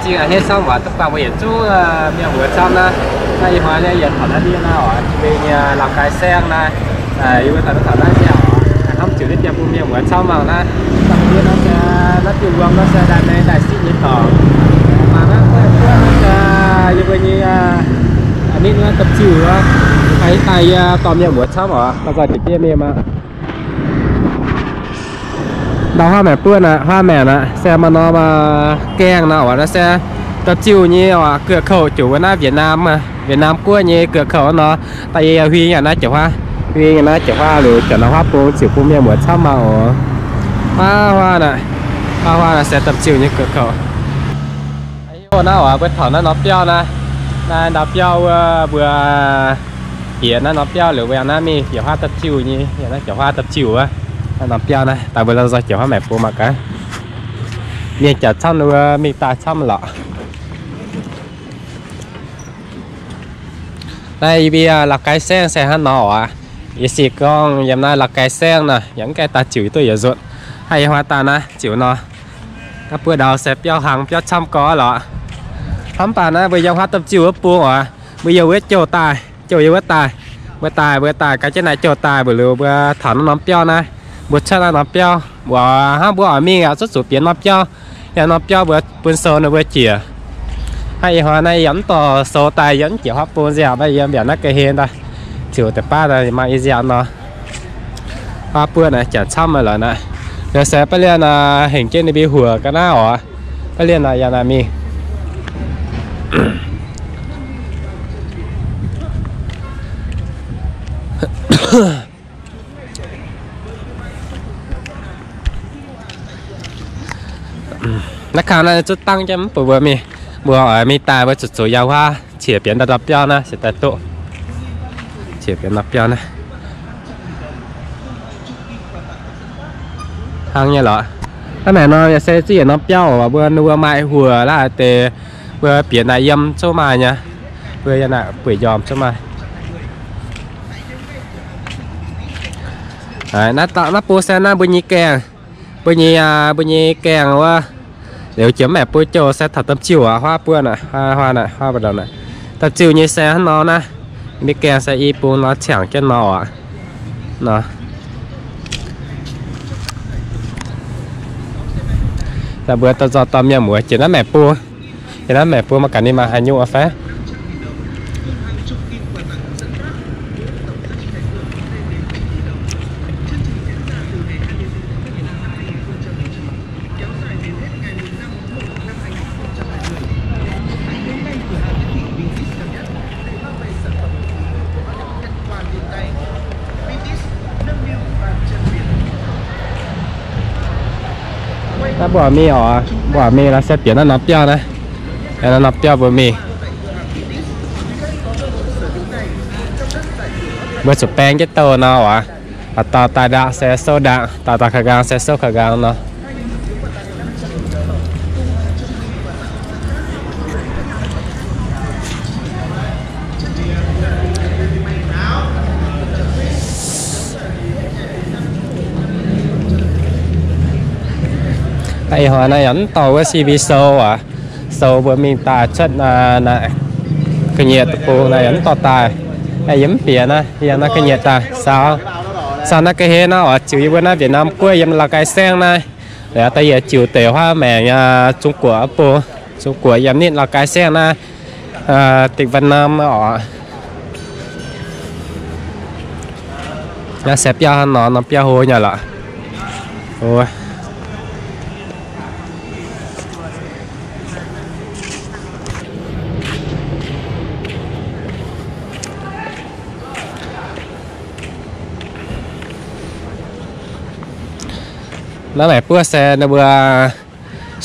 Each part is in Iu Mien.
Zingh a'hneiv camv waac, duqv buangh mbuo yietc zungv mienh muoz camv naaiv. Naaiv ih hnoi naaiv yie taux naaiv ndiev naaiv oc, yie mbuo nyei Lào Cai saengv naaiv, yie mbuo taux naaiv taux naaiv ziangh oc, hnamv ziouc naaiv jaa bun mienh muoz camv mangc naaiv. Da'nyeic naaiv se naaiv diuh wuom naaiv se daaih mengh daaih sitv nyei dorngx. Mangc naaiv guoqv naaiv se yie mbuo nyei nitv naaiv dapv ziuh wuov, daaih yie dorh mienh muoz camv oc, dorh nzoih jiex diev mingh maah. Ndau huaav maengc buonv aqv, huaav maengc aqv, se maaih norm gaengh nor oc. Naaiv se dapv ziuh nyei oc, cửa khẩu จุด wuov naaiv Việt Nam, Việt Nam guoqv nyei cửa khẩu nor. Daaih yie huing yaac naaiv jiex huaav, huing yaac naaiv jiex huaav liuz, jiex naaiv huaav bung ziouc bun mienh muoz camv mangc oc. Huaav huaav aqv, huaav huaav aqv se dapv ziuh nyei cửa khẩu. Naaiv oc, mbuo taux naaiv norm biauv naaiv, naaiv ndau biauv wuov mbuo bieqc naaiv norm biauv liuz, mbuo yangh naaiv mingh jiex huaav dapv ziuh nyei, yangh naaiv jiex huaav dapv ziuh wuov. Naaiv norm biauv naaiv, daaih mbuo la'zorng jiex huaav maengc bung mangc gaax. Mienh jaax camv, ninh mbuo mingh daaih camv lorqc. Naaiv yie mbuo Lào Cai saengv se hnangv nor oc. Yie se gorngv yiem naaiv Lào Cai saengv naaiv, yaac mv gaengh daaih ziouc duqv yietc nzunc. Haiz yie huaav daaih naaiv ziouc nor, naaiv buo ndau se biauv hlang biauv camv gorx lorqc. Hnamv baac naaiv mbuo yiem huaav dapv ziuh wuov bung oc, mbuo yiem wuov jouh daaih, jouh yiem wuov daaih, mbuo daaih, mbuo daaih ga'jienv naaiv jouh daaih mbuo liuz mbuo taux naaiv norm biauv naaiv, mbuo cuotv naaiv norm biauv, mbuo hnangv mbuo oix mingh aqv, zuqc zuqc bieqc norm biauv. Yangh norm biauv mbuo bun sou ninh mbuo jiex. Hnangv ih hnoi naaiv yie mv dorh sou daaih, yie mv jiex huaav bung nziaauc, yie mbiaauc naaiv ga'hlen daaih, ziouc deix baav maaih i nziaauc nor. Huaav buonv naaiv jaax camv lorqc naaiv. Liuz se baav lienh hengx jienv ninh mbuo huoc ga'naaiv oc. Baav lienh yangh naaiv mingh. Naaiv kangv naaiv zuqc dangv jienv mv baac mbuo mingh, mbuo oix mingh daaih mbuo zuqc zuqc yangh huaav qiex bieqc ndau biauv naaiv se daaih duqv. Qiex bieqc ndau biauv naaiv. Hnangv nyei lorqc. Hnangv naaic nor yaac se zuqc yietc norm biauv oc, mbuo ninh mbuo maaih huoc laaix deix, mbuo bieqc naaic yiem zungv maaih nyei. Mbuo yiem naaic bueix njormh zungv maaih. Naaiv bung se naaiv mbuo nyei gaengh, mbuo nyei, mbuo nyei gaengh wuov. Liuz jiex maengc bung jouh se taux dapv ziuh aqv, huaav buonv aqv, huaav, huaav naaic, huaav buonv naaic. Dapv ziuh nyei se hnangv nor naaiv, mbuo gaengh se i bung nor ciangx jienv nor aqv. Nor. Daaih mbuo dorh nzorh dorh mienh muoz jiex naaiv maengc bung. Jiex naaiv maengc bung mangc gaax ninh maaih haaix nyungc fai. Naaiv mbuo mingh oc, mbuo mingh naaiv se bieqc naaiv norm biauv naaiv. Naaiv norm biauv mbuo mingh. Mbuo zuqc baeng jienv douh nor oc. Dauh dauh daaih ndaangc se souv ndaangc, dauh dauh ka'nqaang se souv ka'nqaang nor. Ih hnoi naaiv yaac mv dorh wuov C V sou aqv. Sou mbuo mingh daaih cuotv naaiv ga'nyiec deic-bung naaiv yaac mv dorh daaih. Naaiv yie mv bieqc naaiv, yie naaiv ga'nyiec daaih saau, saau naaiv ga'hlen naaiv oc, ziux yie mbuo naaiv Việt Nam guoqv yiem Lào Cai saengv naaiv. Liuz daaih yie ziux deix huaav maengc Trung Quốc bung, Trung Quốc yiem nitv Lào Cai saengv naaiv, tỉnh Vân Nam naaiv oc. Naaiv se biauv hnangv nor, norm biauv hlo nyei lorqc. Naaiv maengc buov se ninh mbuo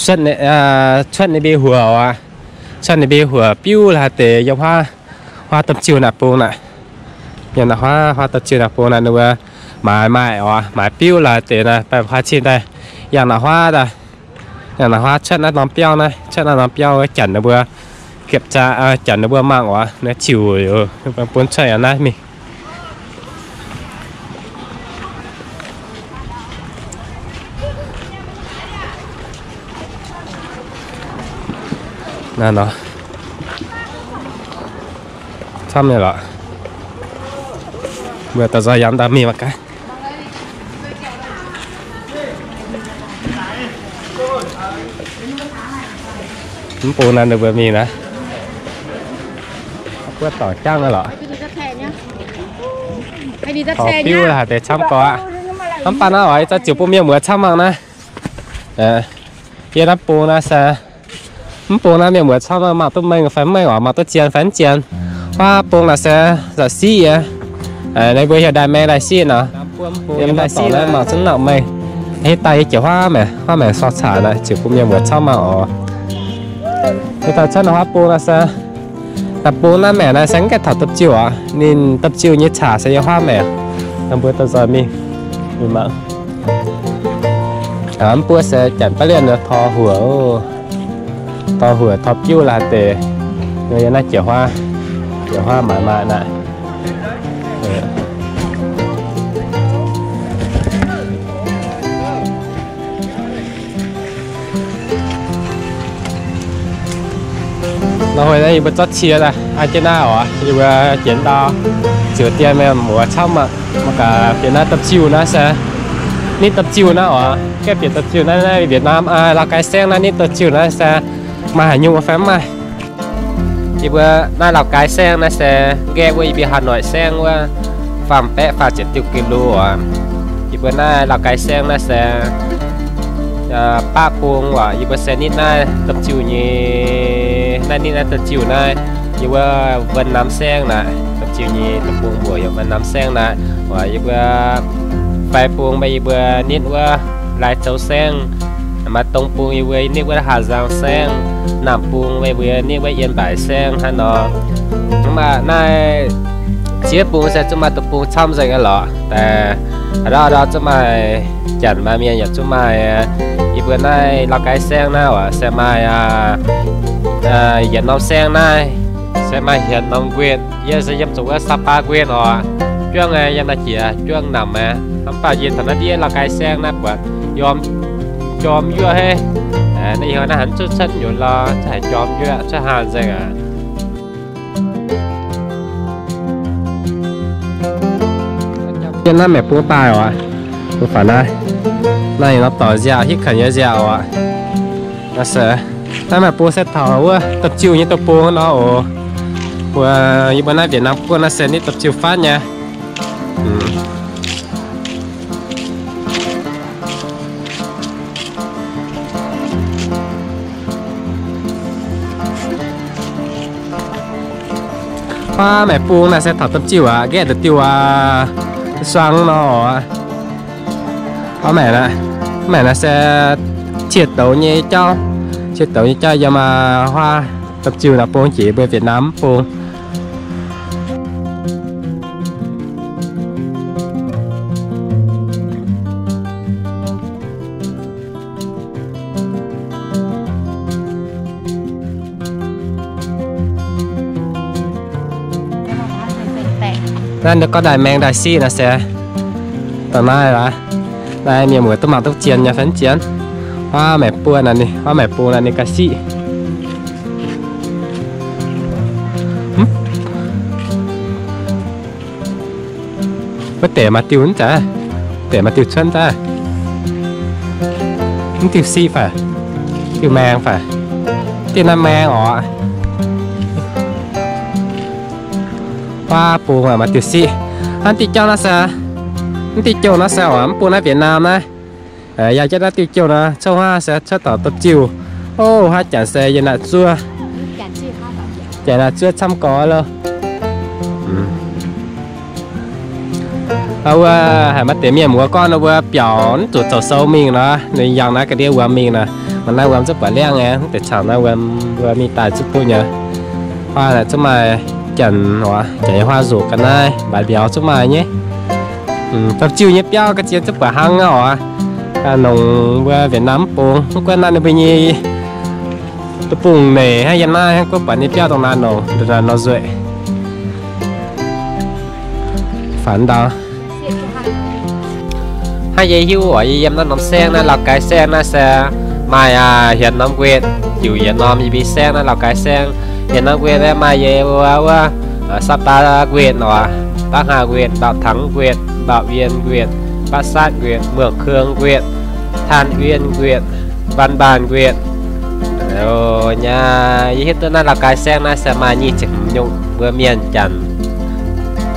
cuotv ninh mbuo huoc, cuotv ninh mbuo huoc biuv laaix deix yiem huaav, huaav domh ziuh naaic bung naaic. Yiem naaic huaav, huaav domh ziuh naaic bung naaic ninh mbuo maaiz maaih oc, maaiz biuv laaix deix naaic, baengh huaav cin daaih yangh naaic huaav daaih. Yangh naaic huaav cuotv naaiv norm biauv naaiv, cuotv naaiv norm biauv wuov janx ninh mbuo, janx ninh mbuo mangc oc, naaiv ziux bun cuotv yangh naaiv mingh. Naaiv nor, camv nyei lorqc. Mbuo dorh nzoih yaac ndau mingh mangc gaax. Mv bung naaiv ninh mbuo mingh naaiv, mbuo dorc jangv lorqc. Taux biuv haaix deix camv gorx aqv. Mv baac naaiv oix ih zanc ziouc bun mienh muoz camv mangc naaiv. Yie naaiv bung naaiv se, mv bung naaiv mienh muoz camv mangc duqv mengh fai mv mengh oc, mangc duqv zien fai mv zien. Huaav bung naaiv se za'siqv yie. Ninh mbuo heuc ndaaih maeng ndaaih siqv nor. Yiem ndaaih siqv naaiv mangc zungv nauc mengh. Hitv daaih yie jiex huaav maengc, huaav maengc sorc caax naaiv ziouc bun mienh muoz camv mangc oc. Yie taux cuotv huaav bung naaiv se, naaiv bung naaiv maengc naaiv se mv gaengh taux da'jiuh oc. Ninh da'jiuh nyei caax se yiem huaav maengc. Mbuo dorh nzoih mingh, mingh mangc. Mv buo se janx baav lienh tor huoc, tor huoc tor biuv laaix deix. Yiem naaiv jiex huaav, jiex huaav maaiz maaiz naaiv. Nor hui naaiv yie mbuo zorqv cie daaih, aa, jienv naaiv oc, yie mbuo jienv ndau ziouc dien mienh muoz camv mangc. Mangc gaax bieqc naaiv da'jiuh naaiv se, nitv da'jiuh naaiv oc, gaeqv bieqc da'jiuh naaiv, naaiv Việt Nam, aa, Lào Cai saengv naaiv nitv da'jiuh naaiv se maaih haaix nyungc fai mv maaih. Yie mbuo naaiv Lào Cai saengv naaiv se nqaeqv wuov yie mbuo Hà Nội saengv wuov faam baeqv faam ziepc diuh ki-lo oc. Yie mbuo naaiv Lào Cai saengv naaiv se baqv bung oc. Yie mbuo se nitv naaiv da'jiuh nyei, naaiv nitv naaiv da'jiuh naaiv, yie mbuo Vân Nam saengv naaiv da'jiuh nyei da'bung mbuoqc yiem Vân Nam saengv naaiv oc. Yie mbuo fai bung mbuo yie mbuo nitv wuov Lai Châu saengv. Maaih dong bung yie mbuo nitv wuov Hà Giang saengv, naamh bung mbuo yie mbuo nitv wuov Yên Bái saengv hnangv nor. Mv baac naaiv ziex bung se zuqc maaih deic-bung camv nzengc aqv lorqc. Daaih ndau ndau zuqc maaih janx maaih mienh yaac zuqc maaih, yie mbuo naaiv Lào Cai saengv naaiv oc, se maaih yietc norm saengv naaiv, se maaih yietc norm nquenh. Yie se yiem zuqc wuov Sapa nquenh oc. Juangv yiem naaiv jiex juangv namx aqv. Mv baac yie taux naaiv ndiev Lào Cai saengv naaiv buatc jorm, jorm yuoqv haic. Naaiv ih hnoi naaiv hnangv cuotv cuotv nyutc lorz, haiz jorm yuoqv cuotv haa nzengc aqv. Yiem naaiv maengc bung daaih oc. Mbuo faaux naaiv, naaiv nor dorc nziaauc, hitv kouv nyei nziaauc oc. Naaiv se, naaiv maengc bung se taux wuov da'jiuh nyei deic-bung nor oc. Mbuo, yie mbuo naaiv Việt Nam guoqv naaiv se nitv da'jiuh fatv nyei. Huaav maengc bung naaiv se taux da'jiuh aqv, nqaeqv da'jiuh aqv, suang nor. Huaav maengc naaiv, maengc naaiv se qiex douz nyei jauv, qiex douz nyei jauv yiem huaav da'jiuh naaiv bung jiex mbuo Việt Nam bung. Naaiv ninh gorngv ndaaih maeng ndaaih siqv naaiv se dongh naaiv aqv. Naaiv mienh muoz duqv mangc duqv zien nyei fai mv zien. Huaav maengc bung naaiv ninh, huaav maengc bung naaiv ninh ga'siqv. Wuov deix maaih diuh mv zeiz, deix maaih diuh cuotv daaih. Mv diuh siqv fai, diuh maeng fai, diuh naaiv maeng oc. Huaav bung maaih diuh siqv. Hnangv diuh jauv naaiv se, mv diuh jouh naaiv se oc, mv bung naaiv Việt Nam naaiv. Yangh jienv naaiv diuh jouh nor, cong huaav se cuotv taux da'jiuh. Ov, huaav janx se yiem naaiv zuov, janx naaiv zuov camv gorx loh. Wuov haiz maaih deix mienh muoz gorngv nor, mbuo biaux mv zuqc zoux sou mingh nor, ninh yangh naaiv ga'ndiev wuom mingh nor, maaih naaiv wuom zungv buatc liangv aqv. Mv deix caux naaiv wuom mbuo mingh daaih zungv duqv nyei. Huaav naaic zungv maaih janx oc, janx nyei huaav nzuqc ga'naaiv, mbaaix mbiauz zungv maaih nyei. Da'jiuh nyei biauv ga'zien zungv buatc hnangv aqv oc. Nongc mbuo Việt Nam mv bung, mv gunv naaiv ninh mbuo nyei deic-bung neic hnangv yiem naaiv hnangv, gunv buatc ninh biauv dongh naaiv nongc, ndongc naaiv nor nzueic. Faaux ndau. Hnangv yie hiuv oc, yie yiem naaiv norm saengv naaiv, Lào Cai saengv naaiv se Maaih hietc norm nquetv, diuc yietc norm yie mbuo saengv naaiv Lào Cai saengv. Hietc norm nquetv aeqv, maaih yie mbuo wuov, Sapa nquetv oc, Bắc Hà nquetv, Bảo Thắng nquetv, Bảo Yên nquetv, Bát Sát nquetv, Mường Khương nquetv, Than Uyên nquetv, Văn Bàn nquetv. Nyei, yie hiuv duqv naaiv Lào Cai saengv naaiv se maaih nyic ziepc hmz nyungc mbuo mienh janx.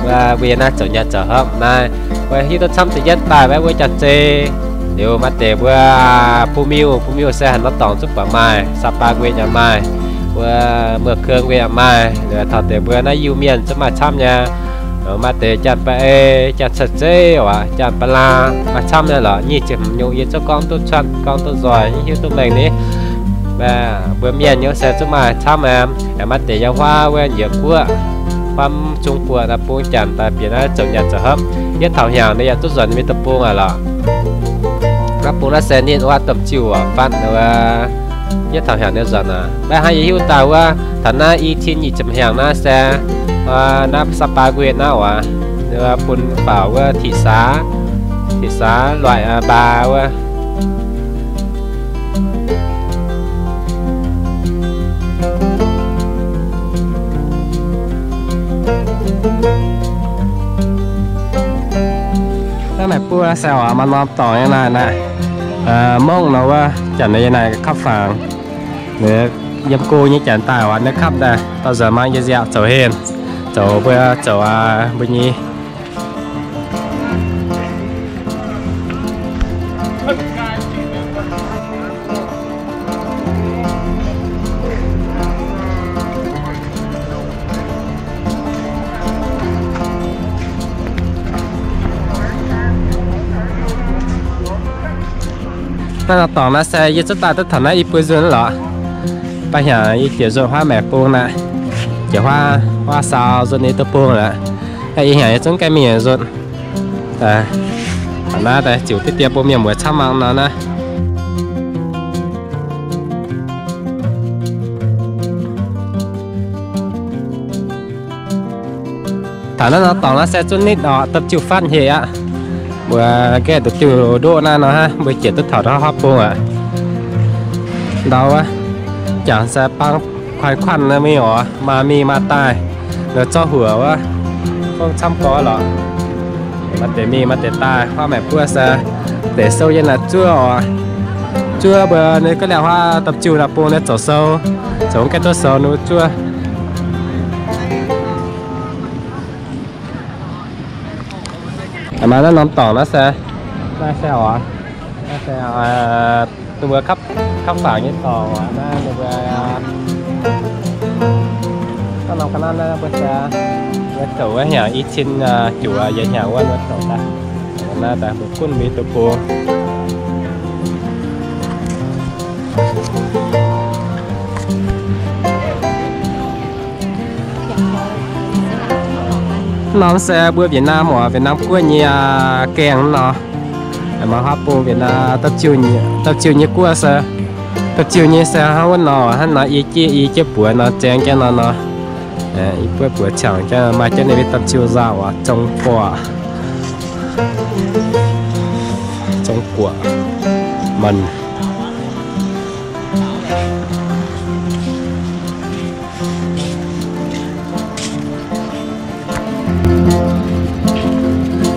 Wuov mbuo yiem naaiv zoux nyei zoux hopv naaiv, mbuo hiuv duqv camv deix jienv daaih wuov, wuov janx-zei. Liuz maaih deix mbuo Pu-Miuh, Pu-Miuh se haaix norm dorngx zungv buatc maaih, Sapa nquetv yaac maaih, wuov Mường Khương nquetv yaac maaih. Liuz taux deix mbuo naaiv Iu-Mienh zungv maaih camv nyei. Maaih deix janx-baeqv ei, janx-caux-zeiv oc, janx-ba'laa maaih camv nyei lorqc. Nyic ziepc hmz nyungc yie zungv gorngv duqv cuotv, gorngv duqv nzoih, hiuv duqv mengh ni. Mbuo mienh nyei se zungv maaih camv aqv. Yaac maaih deix yiem huaav wuov Njiec Guoqv, huaav Zung Buoqc naaiv bung janx daaih bieqc naaiv zoux nyanc zoux hopv. Yietv taux hnyangx ninh yaac duqv nzuonx mingh deic-bung aqv lorqc. Naaiv bung naaiv se ninh wuov domh jiuh fatv wuov, yietv taux hnyangx ninh nzuonx aqv. Maiv hnangv yie hiuv daaih wuov, taux naaiv i cin nyic ziepc hnyangx naaiv se naaiv Sapa nquetv naaiv oc, bun faaux wuov thị xã, thị xã Luai Ba wuov. Naaiv maaih buo se oc, maaih norm dorngx nyei naaiv naaiv. Mungv nor wuov janx nyei naaiv kapv fangx. Yiem go nyei janx daaih oc, naaiv kapv daaih, dauh nzuonx mangc yie nziaauc zoux hehn, zoux mbuo zoux mbuo nyei. Naaiv norm dorngx naaiv se yie zungv daaih duqv taux naaiv i buo nzunc lorqc. Baac hnyangx yie jiex nzunc huaav maengx bung naaiv, jiex huaav, huaav saau nzunc i duqv bung aqv. Ih hnyangx yie zungv gaengh mingh nzunc. Naaiv daaih ziouc diqv dien bun mienh muoz camv mangc nor naaiv. Taux naaiv norm dorngx naaiv se zunv nitv oc, domh jiuh fatv hec aqv. Mbuo gaengh duqv diuh ndoqv naaiv nor hnangv, mbuo jiex duqv taux ndau huaav bung aqv. Ndau wuov, jangx se bang kuanh kuanh mingh oc, maaih mingh maaih daaih, nor zorqv huoc wuov, fongv camv gorx lorqc. Maaih deix mingh maaih deix daaih, huaav maengx buov se deix sou yiem naaiv zuov oc. Zuov mbuo ninh gorngv liangx huaav domh jiuh naaiv bung ninh zoux sou, zoux gaengh duqv sou ninh zuov. Maaih naaiv norm dorngx naaiv se, naaiv se oc, naaiv se, duqv mbuo kapv, kapv fangx nyei dorngx oc. Naaiv ninh mbuo, naaiv norm ga'naaiv naaiv mbuo se, mbuo zoux wuov hnyangx i cin juoz yietc hnyangx wuov mbuo zoux daaih. Naaiv daaih mbuo gunv mbuo duqv bung. Norm se mbuo Việt Nam oc, Việt Nam guoqv nyei gaengh nor. Maaih huaav bung Việt Nam, domh jiuh nyei guoqv se, domh jiuh nyei se hnangv wuov nor, hnangv nor i jieqv i jieqv buoz nor, zaeng jienv nor nor. I buov buoz qangx jienv maaih jienv ninh mbuo domh jiuh nzauh oc, zong guoqv, zong guoqv, manh.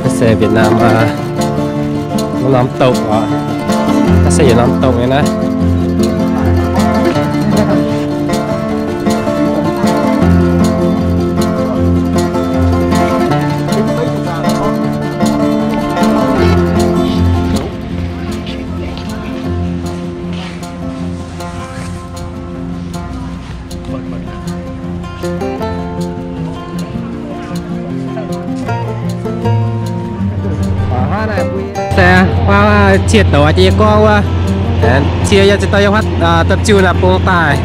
Naaiv se Việt Nam, norm dongh oc. Naaiv se yietc norm dongh nyei naaiv. Se huaav cie douz jiex gorngv wuov, cie yie ziex dauh yiem huaav domh jiuh naaiv bung daaih.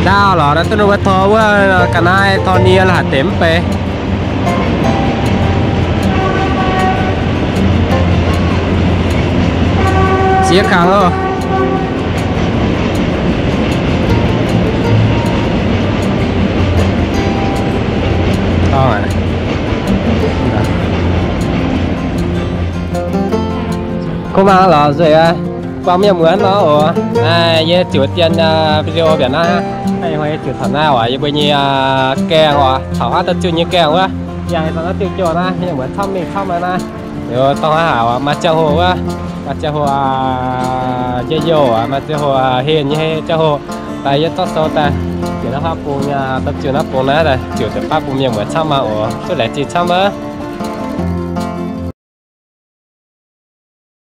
Ndaauv lorqc, naaiv duqv ninh mbuo tor wuov ga'naaiv tor nie la'haic deix mv bei. Siex kangx loh. Kungx mangc lorz nzueic aqv. Buangh mienh muoz nor oc. Naaiv yie ziouc dien video mbiaauc naaiv, yie ziouc taux naaiv oc, yie mbuo nyei gaengh oc, taux haav da'ziouh nyei gaengh wuov. Yangh daaih naaiv diuh jouh naaiv, mienh muoz camv mingh camv naaiv. Liuz dongh haaix haac maaih ziangh hoc wuov, maaih ziangh hoc njien-youh, maaih ziangh hoc henh nyei ziangh hoc, daaih yie zorqv sou daaih njiec naaiv haav bung, da'ziouh naaiv bung naaiv daaih ziouc deix baav bun mienh muoz camv maah oc. Duqv laengz zingh camv wuov.